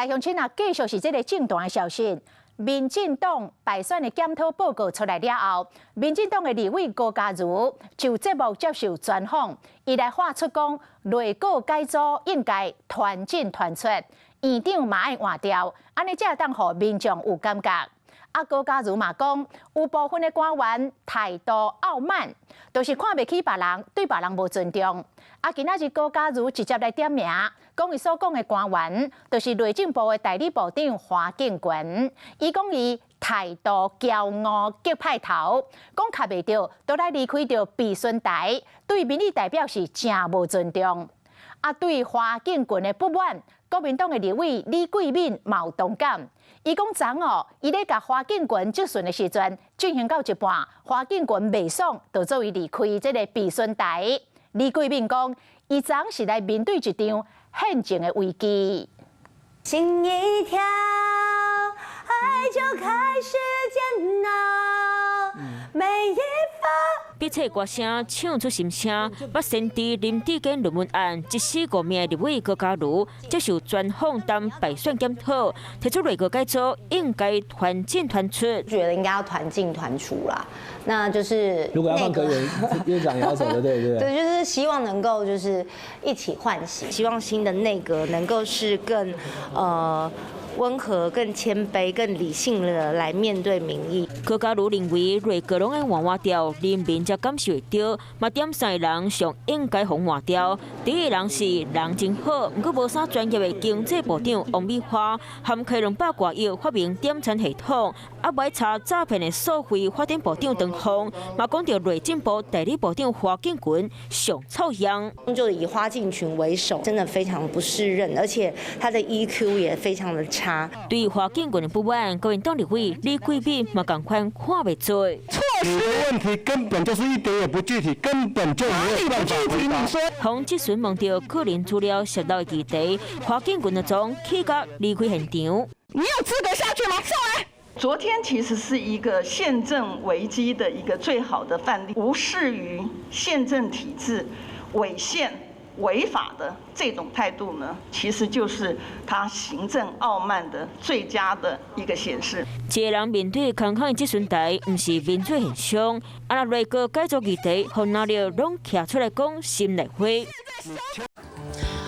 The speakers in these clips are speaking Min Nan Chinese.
來鄉親啊，繼續是這个政壇的消息。民進黨敗選的檢討報告出來了後，民進黨的立委高嘉瑜就節目接受專訪，伊來喊出講，內閣改組應該團進團出，院長嘛愛換掉，按呢才會當予民眾有感覺。啊，高嘉瑜嘛講，有部分的官員態度傲慢，就是看袂起別人，對別人無尊重。啊，今仔日高嘉瑜直接來點名，講伊所講的官員，就是內政部的代理部長花敬群。伊講伊態度驕傲、激派頭，講卡袂著，都來離開著備詢台，對民意代表是誠無尊重。啊，對花敬群的不滿，國民黨的立委李貴敏嘛有同感。伊講昨哦，伊咧共花敬群質詢的時陣，進行到一半，花敬群袂爽，就做伊離開這个備詢台。李貴敏講，伊昨是來面對一場憲政的危機。心一跳，愛就開始煎熬，每一分。比切歌聲唱出心聲，捌先佇林智堅論文案一死五命的立委高嘉瑜接受專訪談敗選檢討，提出內閣改組應該團進團出。覺得應該要團進團出啦，那就是如果要換閣員，院長也要走的，對不對？對，就是希望能夠就是一起喚醒，希望新的內閣能夠是更溫和、更謙卑、更理性的來面對民意。高嘉瑜認為內閣攏愛換換掉，人民才感受會著。嘛點三个人上應該予換掉。第一个人是人真好，毋過無啥專業的經濟部長王美花，含開200外億發明點餐系統，啊，欲查詐騙的數位發展部長陳鳳，嘛講著內政部代理部長花敬群上臭樣。就以花敬群為首，真的非常不適任，而且他的 EQ 也非常的差。對花敬群的不滿，國民黨立委李貴敏嘛仝款看袂出。你的問題根本就是一點也不具體，根本就沒有辦法回答。予質詢問著個人資料洩露的議題，花敬群就總氣甲離開現場。你有資格下去嗎？上來。昨天其實是一個憲政危機的一個最好的範例，無視於憲政體制違憲違法的這種態度呢，其實就是他行政傲慢的最佳的一個顯示。一个人面對空空的質詢台，毋是民主現象。啊，若內閣改組議題，予藍綠攏徛出來講心內話。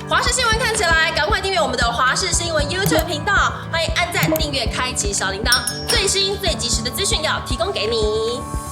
華視新聞看起來，趕快訂閱我們的華視新聞 YouTube 頻道，歡迎按讚、訂閱、開啟小鈴鐺，最新最及時的資訊要提供給你。